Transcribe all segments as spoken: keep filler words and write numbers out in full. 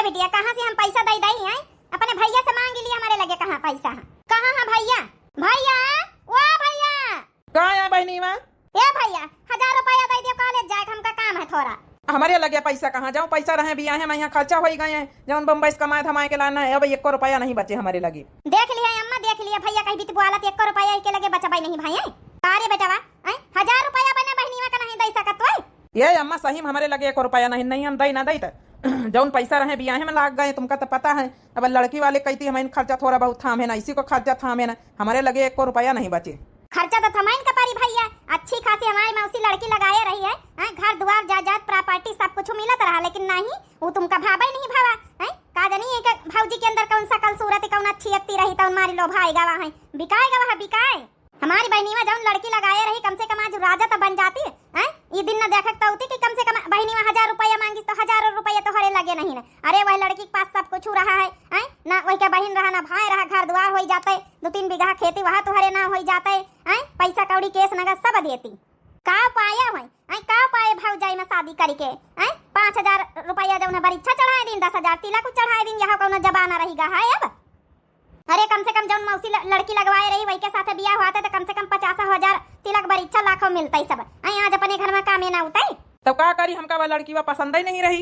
बिटिया, कहाँ से हम पैसा दइ दई हैं? अपने भइया से माँगि लिया, हमरे लगे कहाँ पैसा है? कहाँ है भइया? भइया, ओ भइया। का है बहिनीवा? ए भइया, हजार रुपया दइ दियो, कॉलेज जाए के हमका काम है थोड़ा। हमरे लगे पैसा कहाँ जाओ, पैसा रहे बियाहे मा, यहाँ खर्चा होइ गए हैं, जउन बम्बई से कमाए धमाए के लाना है, अब एक्को रुपया नहीं बचे हमरे लगे। देख लिया अम्मा, देख लिया भइया, कहीं भी तो बोलत एक्को रुपया के लगे बचबइ नहीं भाई। का रे बेटवा, हैं? हजार रुपया बने बहिनीवा का नहीं दइ सकत तोय? ए अम्मा, सही में हमरे लगे एक्को रुपया नहीं, नहीं हम दइ ना दइ त जउन पैसा रहे बियाहे मा लाग गए, तुमका त पता है। अब लड़की वाले कहिती हमइन खर्चा थोड़ा बहुत थामेन, इसी को खर्चा थामेन, हमरे लगे एक्को रुपया नहीं बचे। खर्चा तो थमाइन का परी भइया, अच्छी खासी हमारी मौसी लड़की लगाए रही है, हैं? घर दुआर जायदाद प्रॉपर्टी सब कुछ मिलत रहा, लेकिन नहीं, वो तुमका भावइ नहीं भावा, हैं? का जानी ये के भौजी के अंदर कउन सकल सूरत, कउन अच्छी अत्ती रही, तउन मारी लोभाइ गवा है, बिकाए गवा है, बिकाए। हमारी बहिनीवा जउन लड़की लगाए रही, कम से कम आज राजा तो बन जाती, हैं? ये दिन न देखक तो होती कि कम से कम बहिनीवा हजार रुपया माँगिस तो हजारों रुपया तोहरे लगे नहीं न। अरे वह लड़की के पास सब कुछ रहा है, हैं? ना वही के बहिन रहा, ना भाई रहा, घर दुआर होइ जाते, दो तीन बीघा खेती वह तोहरे नाम होइ जाते, हैं? पैसा कौड़ी केस नगद सब देती। का पाया है, हैं? का पाए भौजाई मा शादी करिके, हैं? पाँच हजार रुपया जउन है बरीक्षा चढ़ाए दिन, दस हजार तिलक चढ़ाए दिन, यह कउनो जमाना रहि गा है अब? अरे कम से कम जउन मौसी ल-, लड़की लगवाए रही, वही के साथे बियाह हुआ त कम से कम पचास हजार तिलक बरीक्षा लाखों मिलतइ सब। अई आज अपने घर मा कामे ना उतई। तो का करी, हमका वह लड़की वह पसंद ही नहीं रही।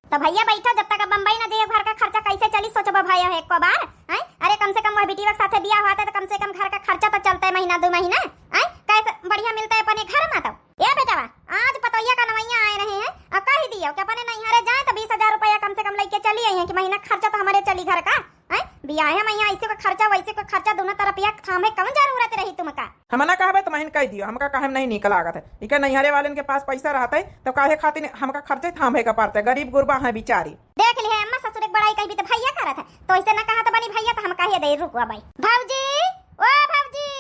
तो भइया बैठो, जब तक अब बम्बई ना जाइयो, घर का खर्चा कैसे चली, सोचबो भइया है एको बार, हैं? अरे कम से कम वह बिटिया के साथे बियाह हुआ त कम से कम घर का खर्चा तो चलतइ महीना दो महीना, हैं? कैसे बढ़िया मिलतइ अपने घर मा तो। ए बेटवा, आज पतोहिया का नवैया आए रहे हैं, अ कहि दियो कि अपने नैहरे जाए त बीस हजार रुपया कम से कम लइके चली अइहैं कि महीना खर्चा तो हमरे चली घर का। हैं? बियाहे मा यहाँ ऐसे को खर्चा, वैसे को खर्चा, दोनों तरफिया थामे कउन जरूरत रही तुमका? हम ना कहबे तो महीन कहि दियो, हमका काहे मा नहीं नीक लागत है। इके नैहरे वालेन के पास पैसा रहतइ तो काहे खातिर हमका खर्चे थामे का पड़तइ, गरीब गुरबा हैं बिचारी। देख लिहे अम्मा, ससुर एक बड़ाई कहिबी तो भइया करत है, तो ऐसे ना कहा तो बनी भइया, तो हम कहिए दे रुको भाई। भौजी, ओ भौजी,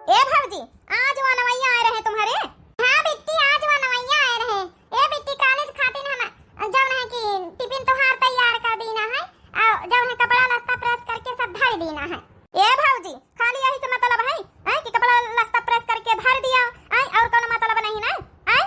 ए भौजी, आज वह नवैया आए रहे तुम्हरे? हाँ बिट्टी, आज वह नवैया आए रहे। ए बिट्टी, कॉलेज खातिर हम जउन है कि टिफिन तोहार तैयार कर दीना है, अउ जउन है कपड़ा लत्ता प्रेस करके सब धर दीना है। ए भौजी, खाली यही से मतलब है, हैं, कि कपड़ा लत्ता प्रेस करके धर दिया, हैं, अउर कउनो मतलब नहीं ना, हैं?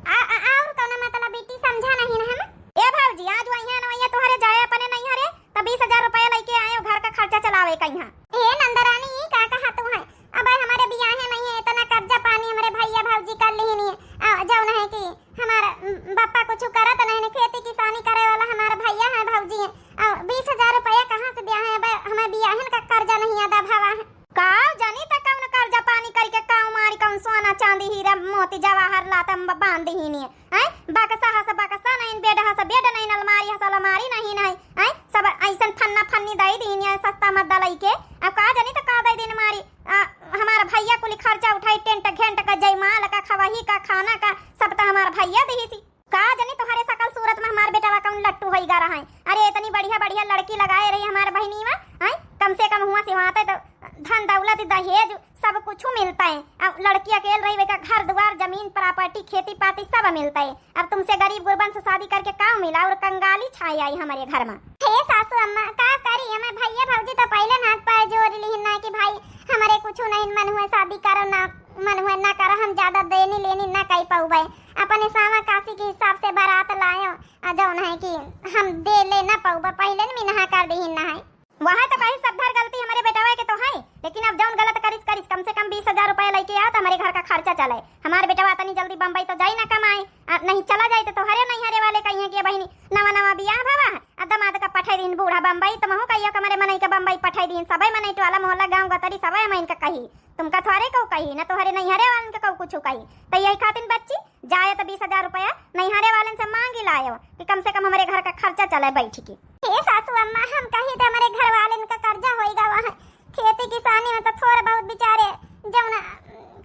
आ, आ, अउर कउनो मतलब बिट्टी समझा नहीं ना हम। ए भौजी, आज वही नवैया तोहरे जाए अपने नैहरे, त बीस हजार रुपया लइके आए हो घर का खर्चा चलावे का यहाँ। ए नंदरानी, ई का कहा तू है? अब हमरे बियाहे नहीं है, इतना कर्जा पानी हमरे भइया भौजी कर लिहिन है। आ, जउन है कि हमार, उम, बप्पा कुछ करत नहीं, खेती किसानी करे वाला हमार भइया है भौजी है। आ, बीस हजार रुपया कहाँ से दिया है? अब हमें बियाहन का कर्जा नहीं अदा भवा है। का जानी त कउन कर्जा पानी करिके काउ मारी कउन सोना चांदी हीरा मोती जवाहर लात हम बांध दिहिन है। हैं? बक्सा हस बक्सा नहीं, बेड हस बेड नहीं, अलमारी हस अलमारी नहीं, नहीं, हैं? सब अइसन फन्ना फन्नी दइ दीन है, सस्ता मद्दा लइके। अब का जानी त का दइ दीन मारी, आ, हमार भइया कुली खर्चा उठाई, टेंट घेंट का, जयमाल का, खवही का, खाना का, सब त हमार भइया दिहिसी। का जानी तोहरे सकल सूरत मा हमार बेटवा कउन लट्टू होई गा रहा है। अरे इतनी बढ़िया बढ़िया लड़की लगाए रही हमार बहिनीवा, हैं? कम से कम हुआ से हुआ त धन दौलत दहेज सब कुछ मिलता है। अब लड़की अकेल रही, वइका घर दुआर, जमीन, प्रॉपर्टी, खेती पाती सब मिलता है। अब तुमसे गरीब गुरबन से शादी करके का मिला, अउर कंगाली छाई आई हमरे घर मा। हे सासू अम्मा, का करी, हमें भइया भौजी तो पहिले हाथ पैर जोड़ लिहिन ना कि भाई हमरे कुछ नहीं मन हुए शादी करो ना, मन हुए ना करो, हम ज्यादा देनी लेनी ना कई पउबे। अपने सावा काशी के हिसाब से बारात लायो, आ जउन है कि हम दे ले ना पउबे, पहिले न मिनहा कर दिहिन ना है। वह तो कही सब धर गलती हमरे बेटवा के तो है, लेकिन अब जउन गलत करिस करिस, कम से कम बीस हजार रुपया लइके आओ तो हमरे घर का खर्चा चले। हमार बेटवा इतनी जल्दी बम्बई तो जाई ना कमाए, आ नहीं चला जाए तो तोहरे नैहरे वाले कहिए कि बहिनी नवा नवा बियाह भवा है, आ दमाद का पठाई दीन बूढ़ा बम्बई, तो महू कहियो कि हमरे मनई के बम्बई पठाई दीन, सबे मनई टोला मोहल्ला गाँव गतरी सबे हम इनका कही, तुमका थोड़े कऊ कही, ना तोहरे नैहरे वालन के कऊ कुछ कही। तो यही खातिर बच्ची जाए तो बीस हजार रुपया नैहरे वालन से मांगी लायो कि कम से कम हमरे घर का खर्चा चले बैठ के। हे सासू अम्मा, हम कही त हमरे घर वालेन का कर्जा होई गवा है। खेती किसानी में तो थोड़ा बहुत बेचारे जउन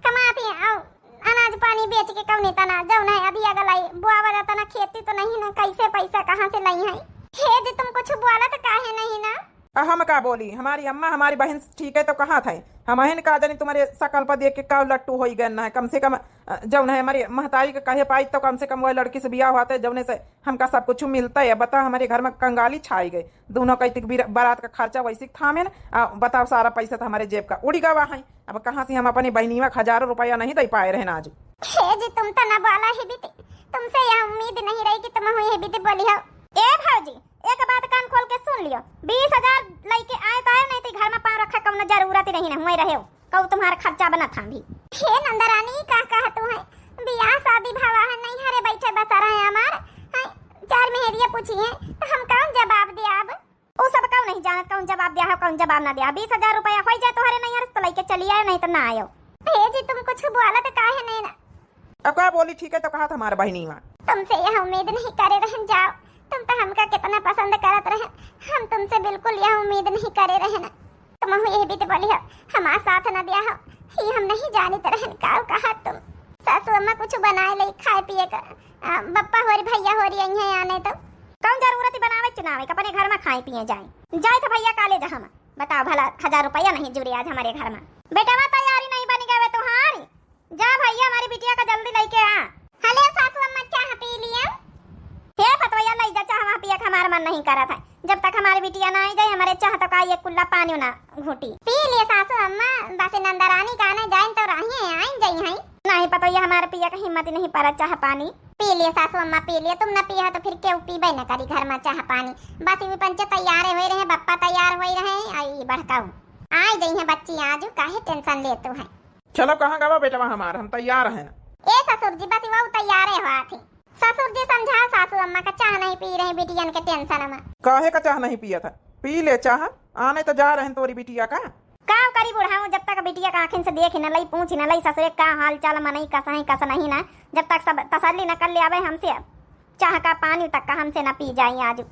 कमाती हैं, अउ अनाज पानी बेच के कौने तना जउन है अधिया गलाई बोआवा जाता ना, खेती तो नहीं ना, कैसे पैसा कहाँ से लाई है? हे जी, तुम कुछ बोला तो काहे नहीं ना? आ, हम का बोली, हमारी अम्मा, हमारी बहिन ठीक है तो कहा था, हमहिन का जानी तुम्हरे सकल पर देख के का लट्टू होई गए ना है। कम से कम, अ, जउन है हमरी महतारी के कहे पाई तो कम से कम वह लड़की से बियाह हुआ था, जउने से हमका सब कुछ मिलता है। बता, हमरे घर में कंगाली छाई गई। दोनों कई तक बीर-, बारात का खर्चा वैसे थामेन, आ, बताओ, सारा पैसा तो हमरे जेब का उड़ी गवा है। अब कहाँ से हम अपनी बहिनीवा का हजारों रुपया नहीं दे पाए रहेन आज। हे जी, तुम तो ना बोला ही बीती, तुमसे यह उम्मीद नहीं रही कि तुम हुई है बीते बोली हो। ए भौजी, एक बात कान खोल के सुन लियो, बीस हजार लइके आए तो आए, नहीं तो घर में पाँव रखे कौनो जरूरत ही नहीं, न हुए रहे हो। कहू तुम्हारा खर्चा बनत हम भी। हे नंदरानी, का कहतू है? बियाह शादी भवा है, नैहरे बैठे बसरा है हमार। हैं, चार मेहरिया पूछी है, तो हम कौन जवाब दे अब? उ सब कौन नहीं जानत, कौन जवाब दिया है, कौन जवाब ना दिया। बीस हजार रुपया होई जाए तोहरे नैहर से, तो लइके चली आए, नहीं तो ना आयो। हे जी, तुम कुछ बोलत काहे नहीं ना? अब का बोली, ठीक है तो कहा था हमारा बहिनी वहाँ। तुमसे यह उम्मीद नहीं करे रहन जाओ, तुम तो हमका कितना पसंद करत रहन, हम तुमसे बिल्कुल यह उम्मीद नहीं करे रहन। तुम ये भी तो बोली हो, हमार साथ न दिया हो, ये हम नहीं जानित रहन। का कहा तुम? सासू अम्मा कुछ बनाए ले खाए पिए का, आ, बप्पा होरी भैया होरी आई है आने तो। कौन जरूरत ही बनावे चुनावे के, अपने घर में खाए पिए जाए। जाए तो भैया काले जहाँ में, बताओ भला, हजार रुपया नहीं जुड़े आज हमारे घर में। बेटवा तैयारी नहीं बन गए तुम्हारी, जा भैया, हमारी बिटिया का जल्दी लइके आ। हले सासू अम्मा, चाह पी लिया। हे फतवैया, लई जा चाह, वहाँ पिया के हमार मन नहीं करत है। जब तक हमारी बिटिया ना आई जाए, हमारे चाह तो का एक कुल्ला पानी ना घूटी। पी लिए सासू अम्मा, बस नंदरानी का आने जाइन तो रही है, आइन जाई है। नहीं फतवैया, हमारे पिया का हिम्मत ही नहीं पड़ा चाह पानी। पी लिए सासू अम्मा, पी लिए। तुम ना पिया तो फिर केहू पीबे न करी घर में चाह पानी। बस ये पंचे तैयार हुए रहे, बप्पा तैयार हुए रहे, आई बड़काऊ। आई जाई है बच्ची आजू, काहे tension लेतू है? चलो, कहाँ गवा बेटवा हमार, हम तैयार हैं। ए ससुर जी, बस वो तैयारे हुआ थी। ससुर जी समझाओ सासू अम्मा का, चाह नहीं पी रही बिटियन के tension में। काहे का चाह नहीं पिया था? पी ले चाह, आने तो जा रहे तोरी बिटिया का। का करी बुढ़ाऊ, जब तक बिटिया का आँखिन से देख न लई, पूछ न लई ससुरे का हाल चाल, मनई कस है कस नहीं ना, जब तक सब तसल्ली न कर ले आवे हमसे। चाह का पानी तक का हमसे ना पी जाई आज।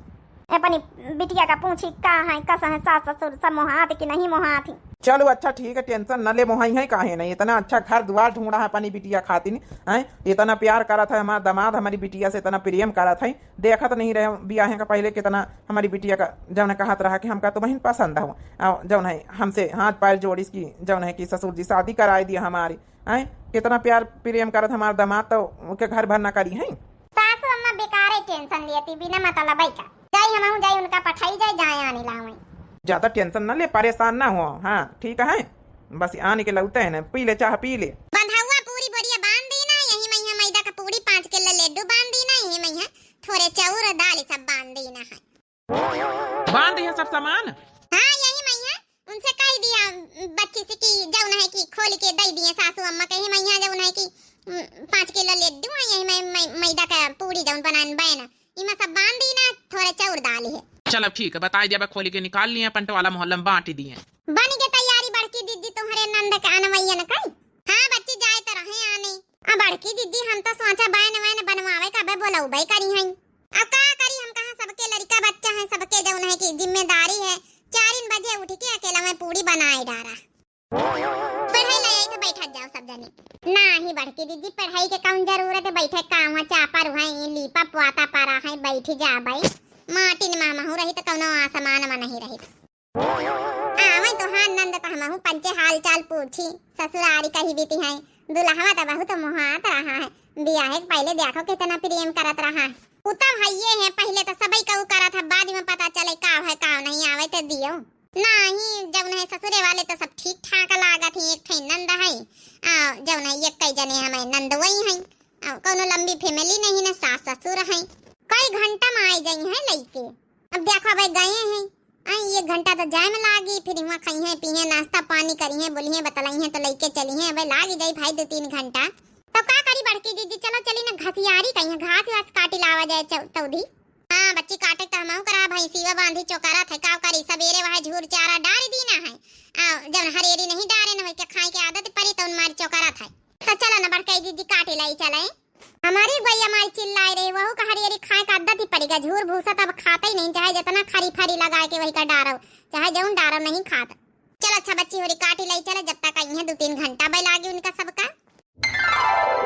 अपनी बिटिया का पूछी का है, कस है सास ससुर, सब मोहात कि नहीं मोहात ही। चलो अच्छा ठीक है, tension न ले, मोहाई है काहे नहीं। इतना अच्छा घर दुआर ढूंढा है अपनी बिटिया खातिर, हैं? इतना प्यार करत है हमार दामाद, हमारी बिटिया से इतना प्रेम करत है। देखत नहीं रहे बियाहे का पहले कितना हमारी बिटिया का जौन कहत रहा कि हमका तो बहिन पसंद हो, और जौन है हमसे हाथ पैर जोड़िस कि जौन है कि ससुर जी शादी कराए दिया हमारी, हैं? कितना प्यार प्रेम करत हमार दामाद, तो ओके घर भर ना करी है। सासू अम्मा बेकारे tension लियती, बिना मतलब का। जाई हमहू जाई, उनका पठाई जाई, जाए आने लावे। ज्यादा tension न ले, परेशान ना हो। हाँ ठीक है, बस आने के लौटे हैं ना, पी ले चाह पी ले। बंधौआ पूरी बोरिया बांध दी ना, यही मइहाँ मैदा का पूरी, पाँच किलो लड्डू बांध दी ना, यही मइहाँ थोरे चाउर दाल सब बांध दी ना है। बांध दिया सब सामान? हाँ, यही मइहाँ उनसे कह दिया बच्ची से कि जौन है कि खोल के दे दिए सासू अम्मा के, यही मइहाँ जौन है कि, उम, पाँच किलो लड्डू है, यही मै-, मै-, मैदा का पूरी जौन बनान बैन, इमा सब बांध दी ना, थोड़ा चाउर दाल है। चलो ठीक है, बताई दिया, खोल के निकाल लिए, पंटवाला मोहल्ला में बांट दिए। बन के तैयारी बड़की दीदी तुम्हारे नंद के अनवैयन कई। हाँ बच्ची, जाए तो रहे आने। आ बड़की दीदी, हम तो सोचा बैन वैन बनवावे का बे बोलौबे करी हैं। अब का करी, हम कहाँ सबके लड़का बच्चा है, सबके जौन है कि जिम्मेदारी है। चारिन बजे उठ के अकेला मैं पूरी बनाए डारा। पढ़ाई ले आई तो बैठत जाओ सब जने। नाही बड़की दीदी, पढ़ाई के कौन जरूरत है, बैठे का हुआ चापर हुआ, ई लीपा पुआता परा है, बैठी जाबे। माटिन मामहू रही तो कौनो आसमान में नहीं रही। आवै तोहार नंद त हमहू पंचे हाल चाल पूछी, ससुरारी कही बीती हैं, दुल्हवा त बहुत मोहात रहा है, बियाहे के पहले देखो कितना प्रेम करत रहा है। उ त हइये है, पहले त सबई कहू करत है, बाद में पता चले का है का नहीं, आवै त दियो। नाही, जौन है ससुरे वाले त सब ठीक ठाक लागत ही, एक ठे नंद है, आ, जौन है एक कई जने हमें नंद वही है, आ, कौनो लंबी family नहीं ना, सास ससुर है, कई घंटा में आई जाई है लइके। अब देखो, अबे गए हैं, आई एक घंटा तो जाए में लागी, फिर हुआं खइहें, पीहें, नाश्ता पानी करिहें, बोलिहें, बतलाइहें तो लइके चलिहें। अबे लागी जाई भाई दो तीन घंटा। तो का करी बड़की दीदी, चलो चली ना घसियारी कहीं, घास वास काटी लावा जाए चौ-, तौधी। हाँ बच्ची, काटे तो हमहू करा, भैंसीवा बांधी चोकरत है, का करी, सबेरे वह झूर चारा डारी दीना है। आ, जब हरेरी नहीं डारे न, वही के खाए के आदत परी, तो उन मारी चोकरत है। तो चलो ना बड़की दीदी, काटी लाई चले। हमारी गैया माई चिल्लाई रही, वहू का हरियरी खाए का आदत ही पड़ी गा। झूर भूसा तब खाते ही नहीं, चाहे जितना खरी फरी लगाए के वही का डारो, चाहे जौन डारो नहीं खात। चल अच्छा बच्ची होरी काटी लाई चले, जब तक आई है दो तीन घंटा बे लागी उनका सबका।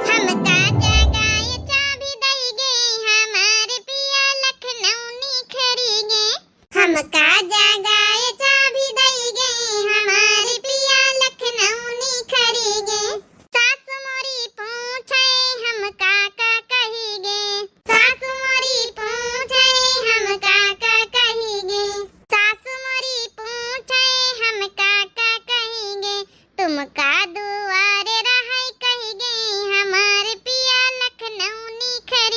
हमका जगाए चाबी दई गे, हमार पिया लखनऊ निखरी गे। हमका जगाए चाबी दई गे, हमार पिया लखनऊ निखरी गे। सास मोरी पूछे हम का का कही गे, सास मोरी पूछे हम का का कही गे, सास मोरी पूछे हम का का कही गे। तुमका दुआरे रहै कहि गई, हमार पिया लखनऊ निखर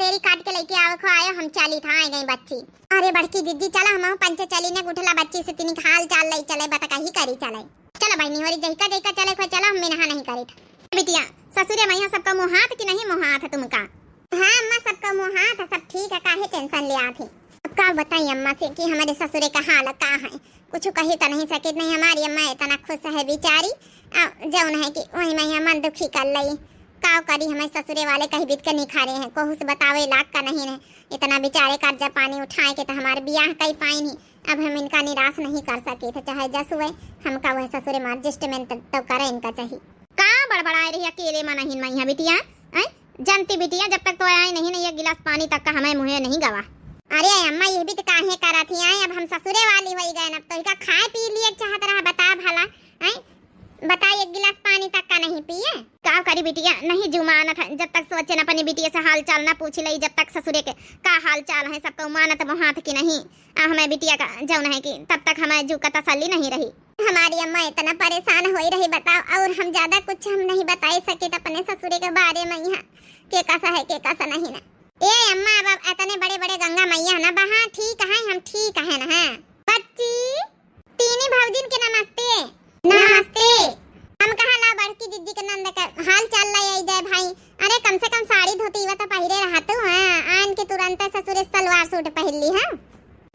तेरी काट के लइके आवे खो आयो, हम चली था, आए गई बच्ची। अरे बड़की जिज्जी, चला हमहू पंचे चली ने, गुठला बच्ची से तिनिक हाल चाल लई चले, बतकही करी चले। चला बहिनी होरी, जहिका जहिका चले खो चला, हम मिनहा नहीं करी था। बिटिया, ससुरे मइहाँ सबका मुँह हाथ कि नहीं मुँह हाथ तुमका? हाँ अम्मा, सबका मुँह हाथ है, सब ठीक है, काहे tension ले आत ही। अब का बताई अम्मा से कि हमरे ससुरे का हाल का है, कुछ कही तो नहीं सकित, नहीं हमारी अम्मा इतना खुश है बेचारी, आ, जौन है कि वही मइहाँ मन दुखी कर लई। का करी, हमें ससुरे वाले कही बीत के निखारे हैं, कोहू से बतावे लाग का नहीं है। इतना बेचारे कर्जा पानी उठाए के तो हमारे बियाह कई पाई नहीं। अब हम इनका निराश नहीं कर सकित, चाहे जस हुए, हमका वह ससुरे में adjustment तो करे इनका चाहिए। का बड़बड़ाए रही अकेले मनहिन मइहाँ बिटिया, हैं? जनती बिटिया, जब तक तो आए नहीं, नहीं एक गिलास पानी तक का हमें मुँहे नहीं गवा। अरे अम्मा, ये भी तो काहे करत ही आए, अब हम ससुरे वाली होई गए, अब तो इनका खाए पी लिए चाहत रहा, बता भला, हैं? बता, एक गिलास पानी तक का नहीं पिए। का करी बिटिया, नहीं जू मानत है, जब तक सोचे न अपनी बिटिया से हाल चाल ना पूछ लई, जब तक ससुरे के का हाल चाल है, सबका मानत मोहात की नहीं। आ हमें बिटिया का जौन है कि तब तक हमें जू का तसल्ली नहीं रही। हमारी अम्मा इतना परेशान होई रही, बताओ, और हम ज्यादा कुछ हम नहीं बताई सकित अपने ससुरे के बारे में, यहाँ के कसा है, के कसा नहीं ना। ए अम्मा, अब, अब इतने बड़े बड़े गंगा मइया है ना, बहा ठीक है, हम ठीक है ना, हाँ। बच्ची, तीनी भौजिन के नमस्ते। नमस्ते। हम कहा ला बड़की जिज्जी के नंद के हाल चाल लाई आई जाए भाई। अरे कम से कम साड़ी धोती वा तो पहिरे रहा तू, हाँ, आन के तुरंत ससुरे सलवार सूट पहिर ली, हाँ।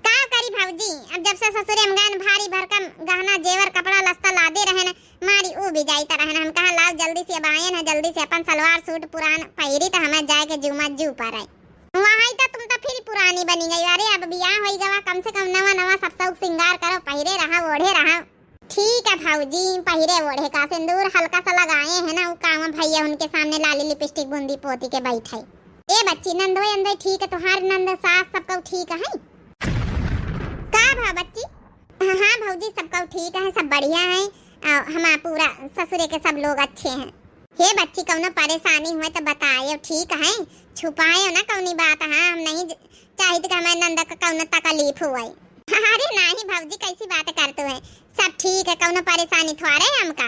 का करी भौजी, अब जब से ससुरे हम गए न, भारी भरकम गहना जेवर कपड़ा लत्ता लादे रहे न, मारी ऊ भी जाइत रहे न। हम कहा लाओ जल्दी से अब आए न, जल्दी से अपन सलवार सूट पुरान पहिरी तो हमें जाए के जुमा जू पर है। वहाँ तो तुम तो फिर पुरानी बनी गई। अरे अब बियाह होई गवा, कम से कम नवा नवा सब शौक सिंगार करो, पहिरे रहा, ओढ़े रहा। ठीक है भौजी, पहिरे ओढ़े का सिंदूर हल्का सा लगाए है ना, वो काम भैया उनके सामने लाली लिपस्टिक बूंदी पोती के बैठे। ए बच्ची, नंदोई अंदोई ठीक है, तुहार नंद सास सबका ठीक है? का भा बच्ची? हाँ, हाँ भौजी, सबका ठीक है, सब बढ़िया है। आ, हमार पूरा ससुरे के सब लोग अच्छे हैं। हे बच्ची, कौनो परेशानी हुए तो बतायो, ठीक है, छुपायो ना कौनी बात। हाँ, हम नहीं ज-, चाहित कि हमारे नंद का कौनो तकलीफ हुए। अरे नहीं भौजी, कैसी बात करतू है, सब ठीक है, कौनो परेशानी थोड़े हमका,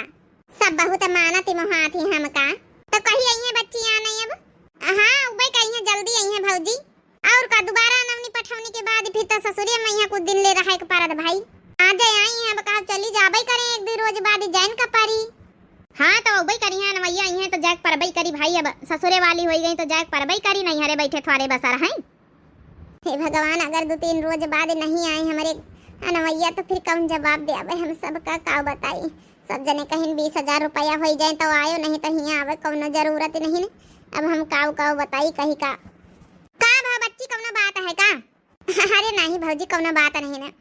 सब बहुत मानत मोहात ही हमका। तो कही आई है बच्ची आने अब? हाँ, उबे कही है, जल्दी आई है भौजी। और का, दोबारा नवनी पठौनी के बाद फिर तो ससुरे में यहाँ कुछ दिन ले रहे के परत भाई। आ जाए आई हैं, अब कहा चली जाबे करें, एक दो रोज बाद जाइन का परी। हाँ, तो अउबे करी हैं, अनवैया आई हैं तो जाए के परबे करी भाई, अब ससुरे वाली होई गई तो जाए के परबे करी, नहीं हरे बैठे थोड़े बसर हैं। हे भगवान, अगर दो तीन रोज बाद नहीं आए हमरे अनवैया तो फिर कौन जवाब दे? अब हम सबका का बताई, सब जने कहिन बीस हजार रुपया होई जाए तो आयो, नहीं तो हियाँ आवे कौनो जरूरत नहीं। अब हम काऊ काऊ बताई कही का। का भा बच्ची, कौनो बात है का? अरे नहीं भौजी, कौनो बात नहीं ना।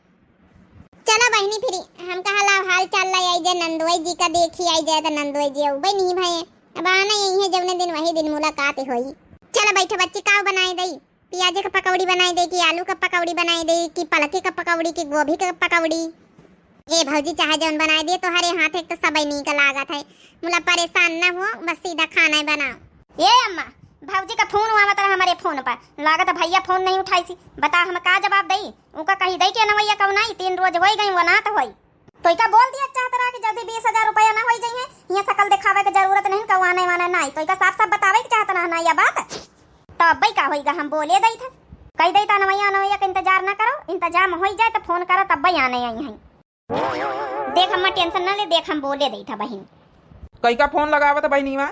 चलो बहिनी, फिर हम कहा लाओ हाल चाल लाई आई जाए, नंदोई जी का देखी आई जाए, तो नंदोई जी अउबे नहीं भए, अब आना यही है जौने दिन, वही दिन मुलाकात होई। चलो बैठो बच्ची, काऊ बनाई दई? पियाजे का पकौड़ी बनाई दे कि आलू का पकौड़ी बनाई दे कि पलकी का पकौड़ी कि गोभी का पकौड़ी? ए भौजी, चाहे जौन बनाई दे, तोहरे हाथ एक तो सबई नीक लागत है। मुला परेशान न हो, बस सीधा खाना ही बनाओ। ए अम्मा, भौजी का फोन आवत रहा हमरे फोन पर, लागत है भैया फोन नहीं उठाई सी। बता हम का जवाब दई? उनका कही दई कि अनवैया कौन आई, तीन रोज होई गई, वो ना तो होई। तो इका बोल दिया चाहत रहा कि जल्दी बीस हजार रुपया ना होई जाइए, यहाँ शकल दिखावे के जरूरत नहीं, कहू आने वाने ना आई। तो इका साफ साफ बतावे के चाहत रहा ना या बात। तो अब्बे का होईगा, हम बोले दई था, कही दई था अनवैया, अनवैया का इंतजार ना करो, इंतजाम होई जाए तो फोन करो, तब्बे आने आई हैं। देख अम्मा, tension ना ले, देख हम बोले दई था बहिन। कई का फोन लगावत बहिनीवा?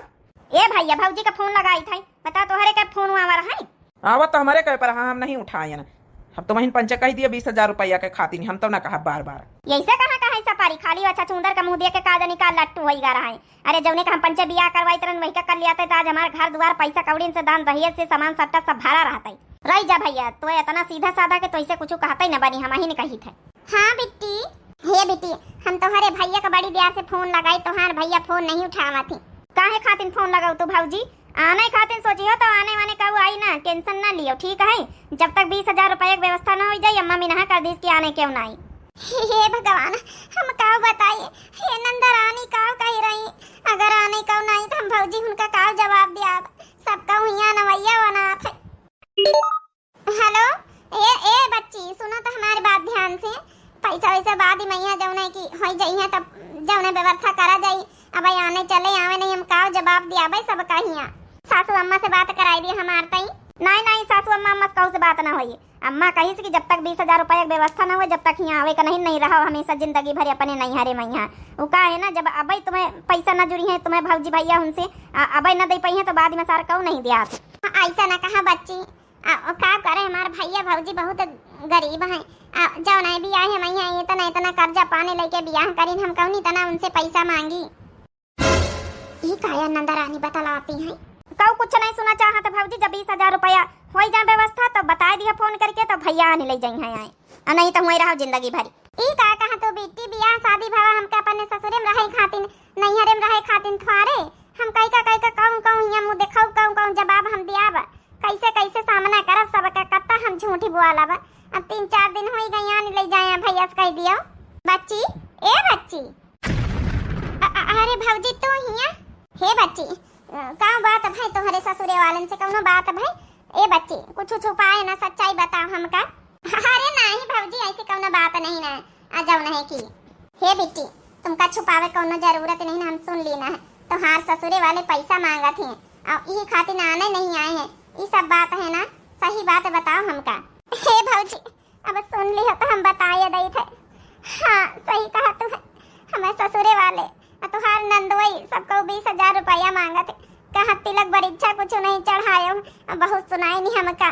ए भैया, भौजी का फोन लगाई था, बता तोहरे के फोन आवा रहा है? आवत तो हमरे कहे पर, हाँ, हम नहीं उठायन। हम तो वहीं पंचे कही दिए बीस हजार रुपया के खातिर, हम तो ना कहब बार बार। ऐसे कहाँ कहाँ सपारी खाली अच्छा चुंदर का मुँह दिए के का जानी का लट्टू होई गा रहा है। अरे जौने का हम पंचे बियाह करवाई तरन वही का कर लिया तो आज हमार घर दुआर पैसा कौड़ी से दान दहेज से सामान सट्टा सब भरा रहता है। रही जा भैया, तो इतना सीधा साधा के तो ऐसे कुछ कहते ही ना बनी, हम ही नहीं कही थे। हाँ बिट्टी, हे बिट्टी, हम तोहरे भैया का बड़ी देर से फोन लगाई, तोहार भैया फोन नहीं उठावत ही। काहे खातिर फोन लगाऊ तू भौजी? आने खातिर सोची हो तो आने वाने कहू आई ना, tension ना लियो, ठीक है? जब तक बीस हजार रुपया के व्यवस्था ना हो जाई, अम्मा मिनहा कर दीस कि आने क्यों ना आई। हे भगवान, हम का बताई, हे नंद रानी का कही रही, अगर आने क्यों ना आई तो हम भौजी उनका का जवाब दिया, सबका हुइया नवैया बनात है। हेलो, ए, ए बच्ची, सुनो तो हमारी बात ध्यान से। पैसा वैसा बाद में यहाँ जौने की होई जाई है, तब जौने व्यवस्था करा जाई। अब आने चले आवे नहीं, हम काव जवाब दिया भाई सब कहिया। सासू अम्मा से बात कराई दी हमार तई। नहीं, नहीं, सासू अम्मा, अम्मा से कहू से बात ना होई। अम्मा कहिस कि जब तक बीस हजार रुपया के व्यवस्था ना होई, जब तक हियाँ आवे का नहीं, नहीं रहो हमेशा जिंदगी भर अपने नैहरे में हियाँ। उ का है ना, जब अबे तुम्हें पैसा ना जुड़ी है, तुम्हें भौजी भैया उनसे, आ, अबे ना दे पाई है, तो बाद में सार कहू नहीं दिया। ऐसा ना कहा बच्ची, आ, का करे, हमार भैया भौजी बहुत गरीब हैं। आ, जौन है बियाह है, मैं इतना, इतना कर्जा पानी लेके बियाह करीन, हम कौनी तना उनसे पैसा मांगी। ई काया नंदा रानी बतलाती हैं। कहू कुछ नहीं सुना चाहत भौजी, जब बीस हजार रुपया होई जा व्यवस्था, तब बताए दिया फोन करके, तब भैया आने ले जाई हैं आए, आ नहीं तो हुए रहो जिंदगी भरी। ई का कहा तू बिट्टी, बियाह शादी भवा हमके अपने ससुरे में रहे खातिन, नैहरे में रहे खातिन थ्वारे, हम कई का, कई का कहूँ, कहूँ हियाँ मुँह देखाऊ, कहूँ, कहूँ जवाब हम दियाब, कैसे, कैसे सामना करब सबका, कत्ता हम झूठी बोलब। अब तीन चार दिन होई गई आने ले जाए भैया से कह दियो। बच्ची, ए बच्ची, अ-, अ-, अरे भौजी, तू हियाँ? हे बच्ची, अ, का बात भाई, तोहरे ससुरे वालन से कौनो बात भाई? ए बच्ची, कुछ छुपाए ना, सच्चाई बताओ हमका। अरे नहीं भौजी, ऐसी कौनो बात नहीं ना, आ जाओ नहीं की। हे बिट्टी, तुमका छुपावे कौनो जरूरत नहीं ना, हम सुन ली ना है, तोहार ससुरे वाले पैसा मांगत हैं और यही खातिर आने नहीं आए हैं। ई सब बात है ना, सही बात बताओ हमका। हे भौजी, अब सुन लिहो तो हम बताए दई थे। हाँ, सही कहा तू है। हमें ससुरे वाले, आ तोहार नंदोई सबको बीस हजार रुपया मांगत है। कहा तिलक बरीक्षा कुछ नहीं चढ़ायो, अब बहुत सुनाई नहीं हमका।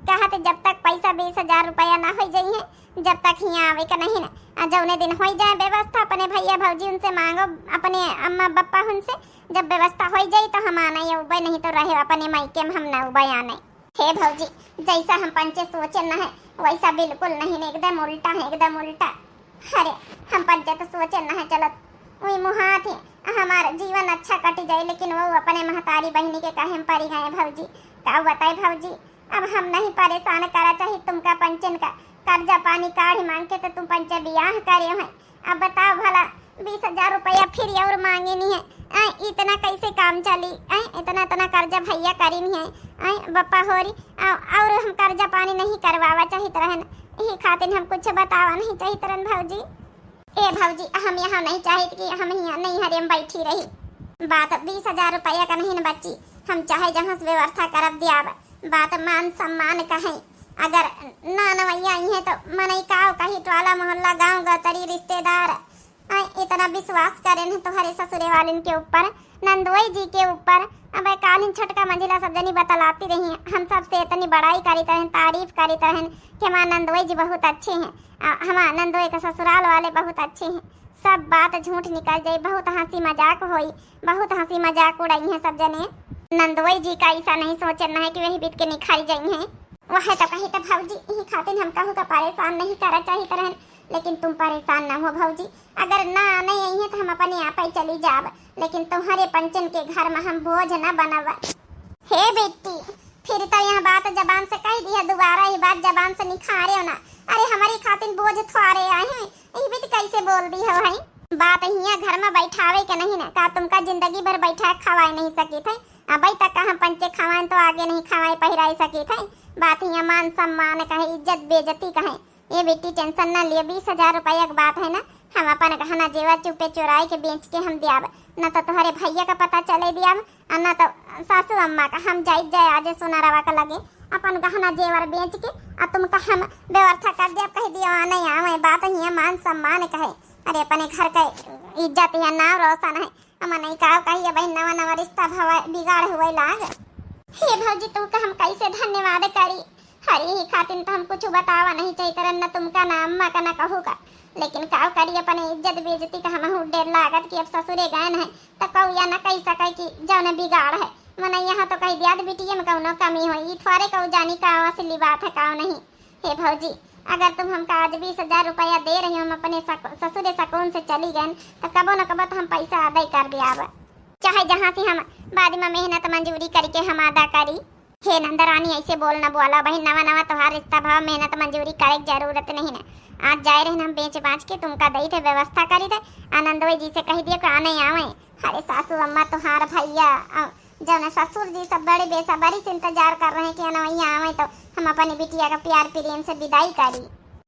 कहा थे जब तक पैसा बीस हजार रुपया ना हो जाई है, जब तक हियाँ आवे का नहीं ना। आ जौने दिन हो जाए व्यवस्था अपने भैया भौजी उनसे मांगो, अपने अम्मा बप्पा उनसे, जब व्यवस्था हो जाई तो हम आना ही उबे, नहीं तो रहे अपने मायके में, हम ना उबे आने। हे भौजी, जैसा हम पंचे सोचे न है, वैसा बिल्कुल नहीं, एकदम उल्टा है, एकदम उल्टा। अरे, हम पंचे तो सोचे न है चलत, वही मुहात है, हमार जीवन अच्छा कट जाए, लेकिन वो अपने महतारी बहनी के कहे में पड़ी गए भौजी। का बताए भौजी, अब हम नहीं परेशान करा चाही तुमका पंचन का, कर्जा पानी काढ़ी मांग के तो तुम पंचे बियाह करे हैं, अब बताओ भला, बीस हजार रुपया फिर और मांगे नहीं है, आय, इतना कैसे काम चली? आय, इतना, इतना कर्जा भैया करी नहीं है, आय, बप्पा होरी, आ, और हम कर्जा पानी नहीं करवावा चाहित रहन, यही खातिर हम कुछ बतावा नहीं चाहित रहन भौजी। ए भौजी, हम यहाँ नहीं चाहित कि हम यहाँ नैहरे में बैठी रही। बात बीस हजार रुपया का नहीं न बच्ची, हम चाहे जहाँ से व्यवस्था करब दियाब, बात मान सम्मान का है। अगर ना नवैया आई है तो मनई काव कही, टोला मोहल्ला गांव गतरी रिश्तेदार, आय, इतना विश्वास करेन है तुम्हारे ससुरे वालिन के ऊपर, नंदोई जी के ऊपर। अब कालिन छोटका मंझिला सब जनी बतलाती रही, हम सबसे इतनी बड़ाई करीत रहन, तारीफ करीत रहन कि हमार नंदोई जी बहुत अच्छे हैं, आ, हमार नंदोई का ससुराल वाले बहुत अच्छे हैं। सब बात झूठ निकल जाई, बहुत हंसी मजाक होई, बहुत हंसी मजाक उड़ाई हैं सब जने। नंदोई जी का ऐसा नहीं सोचन है कि वही बीत के निखर जाई हैं। वह तो कही तो भौजी, यही खातिर हम कहूँ का परेशान नहीं करा चाहित रहन, लेकिन तुम परेशान ना हो भौजी। अगर ना नहीं आई है तो हम अपने आप ही चली जाब, लेकिन तुम्हारे पंचन के घर में हम बोझ न बनब। हे बेटी, फिर तो यह बात जबान से कह दिया, दोबारा ये बात जबान से निखारे हो ना। अरे हमारी खातिर बोझ थ्वारे आए हैं, ये भी तो कैसे बोल दी हो है? बात हियाँ घर में बैठावे के नहीं ना, का तुमका जिंदगी भर बैठा खवाए नहीं सकी थे? अबे तक हम पंचे खवाएं तो आगे नहीं खवाए पहिराए सकी थे। बात हियाँ मान सम्मान कहे, इज्जत बेइज्जती कहे। ए बेटी, tension ना लियो, बीस हजार रुपया के बात है ना, हम अपन गहना जेवर चुपे चुराए के बेच के हम दियाब, न तो तोहरे भैया का पता चले दियाब, आ न तो सासू अम्मा का। हम जाई जाए आज सोनारवा का लगे, अपन गहना जेवर बेच के आ तुमका हम व्यवस्था कर दियाब, कह दियो आ नहीं आवे, बात ही है मान सम्मान कहे। अरे अपने घर का इज्जत या नाम रोशन है, हम नहीं का कहिए बहन, नवा नवा रिश्ता भवा बिगाड़ हुए लाग। हे भौजी, तुमका हम कैसे धन्यवाद करी? हरी ही खातिन तो हम कुछ बतावा नहीं चाहित रहन, न तुमका ना अम्मा का ना कहू का, लेकिन का करी, अपने इज्जत बेइज्जती का हमहू डेर लागत कि अब ससुरे गए हैं तो कहू या न कह सके कि जौन बिगाड़ है। मने यहाँ तो कह दिया बिटिया में कौनो कमी हो, ई थोड़े कहू जानी का असली बात है का नहीं। हे भौजी, अगर तुम हमका आज बीस हजार रुपया दे रही हो, हम अपने सक-, ससुरे सकून से चली गए तो कबो न कबो तो हम पैसा अदा कर दियाब, चाहे जहाँ से हम बाद में मेहनत मजूरी करके हम अदा करी। हे नंदरानी, ऐसे बोल न बोला बहिन, नवा नवा तोहार रिश्ता भवा, मेहनत मजूरी करे के जरूरत नहीं न। आज जाए रहे हम बेच बाच के तुमका दई थे, व्यवस्था करी थे। आनंदोई जी से कह दिए कि आने आवे। अरे सासू अम्मा, तोहार भैया, अ, जौन ससुर जी सब बड़े बेसब्री से इंतजार कर रहे हैं कि अनवैया आवे तो हम अपनी बिटिया का प्यार प्रेम से विदाई करी।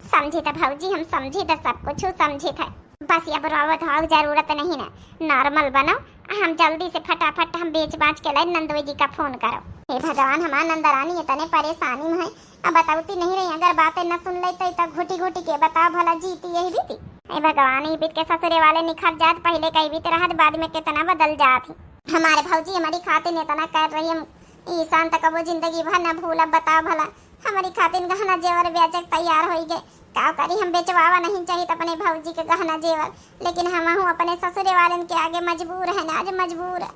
समझी थे भौजी, हम समझी थे, सब कुछ समझी थे। बस अब रोवत हो जरूरत नहीं ना, normal बनो। हम जल्दी से फटाफट हम बेच बाच के लाई, नंदोई जी का फोन करो। हे भगवान, हमार नंदरानी इतने परेशानी में है, अब बतौती नहीं रही, अगर बातें न सुन लेते तो घुटी घुटी के बताओ भला जीती यही बीती। हे भगवान, ई बीत के ससुरे वाले निखर जात, पहले कई बीत रहत, बाद में कितना बदल जात ही। हमारे भौजी हमारी खातिर इतना कर रही, हम ई शान तक वो जिंदगी भर न भूलब। बताओ भला, हमारी खातिर गहना जेवर ब्याजक तैयार होई गए। का करी, हम बेचवावा नहीं चाहिए अपने भौजी के गहना जेवर, लेकिन हमहू अपने ससुरे वालन के आगे मजबूर है ना, आज मजबूर है।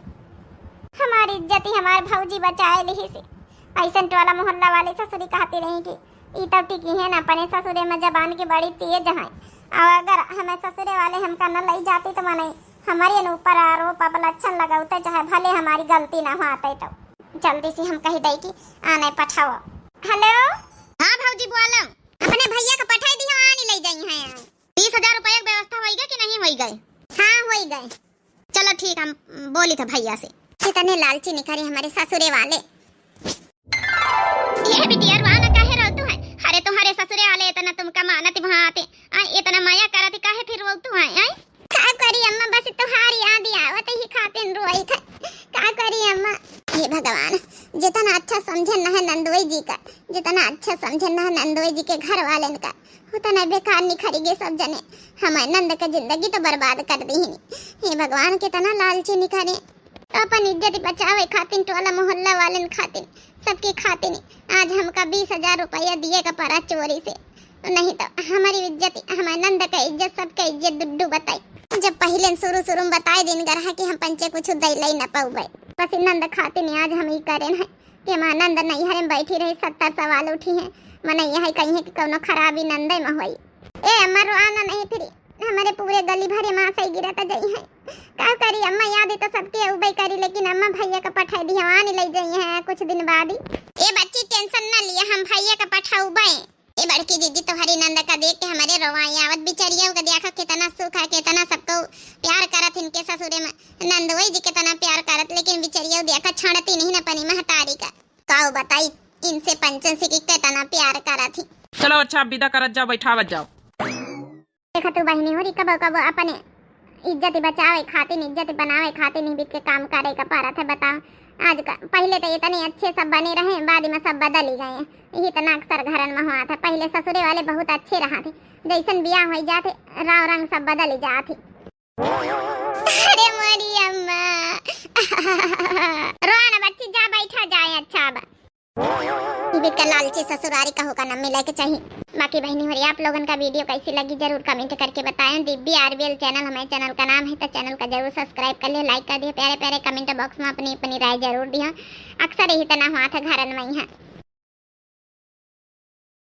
हमारी इज्जत ही हमार भौजी बचाए लिही से। ऐसन टोला मोहल्ला वाले ससुरी कहती रही कि ई तब टिकी है ना, अपने ससुरे में जबान की बड़ी तेज है, और अगर हमें ससुरे वाले हमका न लई जाती तो मने हमारे न ऊपर आरोप अपलक्षण लगौते, चाहे भले हमारी गलती ना होते तो। जल्दी से हम कही दई कि आने पठाओ। हेलो। हाँ भौजी बोलो। अपने भैया का पठाई दियो, आनी ले जाई हैं। बीस हजार रुपया के व्यवस्था होई गए कि नहीं होई गए? हाँ होई गए। चलो ठीक, हम बोली था भैया से। कितने लालची निकरे हमारे ससुरे वाले। ये बिटिया रुआ ना काहे रोतू है? अरे तुम्हारे ससुरे वाले इतना तुमका मानत वहाँ आते, आ, इतना माया करत काहे फिर रोतू है, हैं? का करी अम्मा, बस तुम्हारी याद आवत ही खातिन रोई थे। का करी अम्मा? हे भगवान, जितना अच्छा समझन न है नंदोई जी का, जितना अच्छा समझन न है नंदोई जी के घर वालन का, उतना बेकार निखरी गए सब जने। हमारे नंद के जिंदगी तो बर्बाद कर दी ही। हे भगवान, कितना लालची निखरे। अपन इज्जत बचावे खातिन, टोला मोहल्ला वालन खातिन, सबके खातिन आज हमका बीस हजार रुपया दिए का पड़ा चोरी से। नहीं तो हमारी इज्जत, हमारे नंद का इज्जत, सबका इज्जत डुड्डू बताई। जब पहले शुरू शुरू में बताए दिन गरहा कि हम पंचे कुछ दै लई न पौबे। बस ई नंद खातिन आज हम ई करेन है कि हमार नंद नैहर में बैठी रही, सत्तर सवाल उठी हैं। मने यही कही है कि कौनो खराबी नंदे में होई। ए अम्मा, रोआ ना नहीं फिर, हमारे पूरे गली भरे माँ से गिरा त जाई है। का करी अम्मा, याद तो सबके उबई करी, लेकिन अम्मा भैया का पठाई दिया, आने ले जाई है कुछ दिन बाद ही। ए बच्ची, टेंशन ना लिया, हम भैया का पठाउबे। ए बड़की दीदी, तोहरी नंद का देख के हमारे रोवाई आवत, बिचरिया का देखा कितना सुख है, कितना सबको प्यार करत इनके ससुरे में। नंदोई जी कितना प्यार करत, लेकिन बिचरिया देखा छाड़ती नहीं न अपनी महतारी का। काऊ बताई, इनसे पंचन से कि कितना प्यार करत ही। चलो अच्छा, अब विदा करत जाओ, बैठावत जाओ। देखा तू बहिनी होरी, कबो कबो अपने इज्जत बचावे खातिर, इज्जत बनावे खातिर निबित के काम करे का परत है। बताओ, आज का पहले तो इतने अच्छे सब बने रहे, बाद में सब बदल ही गए। यही इतना अक्सर घरन में हुआ था। पहले ससुरे वाले बहुत अच्छे रहा थे, जैसन बियाह हो जाते राव रंग सब बदल ही जात थे। अरे मोरी अम्मा। रोआ ना बच्ची, जा बैठा जाए, अच्छा बा। निबित का लालची ससुरारी कहू का न मिले के चाही। बाकी बहिनी होरी, आप लोगन का वीडियो कैसी लगी जरूर कमेंट करके बताएं। दिव्य आरबीएल चैनल हमारे चैनल का नाम है, तो चैनल का जरूर सब्सक्राइब कर लियो, लाइक कर दियो, प्यारे प्यारे कमेंट बॉक्स में अपनी अपनी राय जरूर दियो। अक्सर यही तना हुआ था घरन में यहाँ।